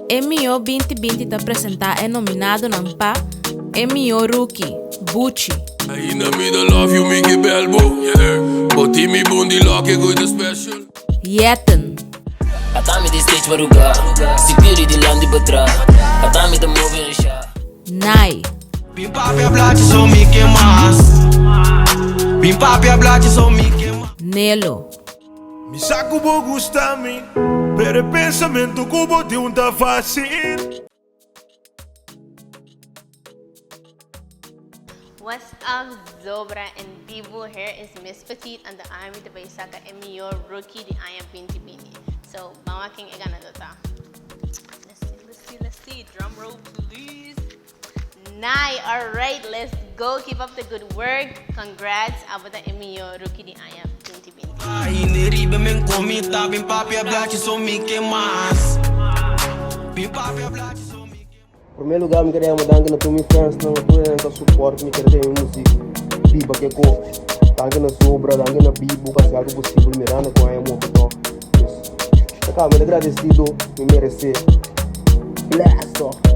E Mihó 2020 ta presentá e nominadonan pa E Mihó Rookie, Buchi. Ainda mi ta love you mi ke bel bo Bo tin mi bon di loke ku ta special. Jetten. Ata mi di stage maruga Si beauty di landi batra Ata mi ta move en sha. Nai. Bin papia blachi so mi ke mas Bin papia blachi so mi ke mas. Nelo. Mi sa ku bo gusta mi, pero e pensamentu ku bo tin un ta fásil. What's up Zobra en bibo here is Miss Petite and the Army ta bay saca e miyor rookie di aña 2020. So, ban wak ken e ganador ta. Let's see, let's see, let's see. Drum roll please. Nai, alright, let's go. Keep up the good work. Congrats, abo ta e miyor rookie di aña 2020. Ainda riba men komi ta bin papia blachi so mi ke mas Bin papia blachi so mi ke Prome lugar mi kere yama danki na tur mi fans nan tur esnan ta support mi kere den mi music biba ke ko danki na Zobra danki na Bibo pa hasi algo posibel mirando ku aña moto tok pues ta kaba mi ta gradesido mi merese bless tok.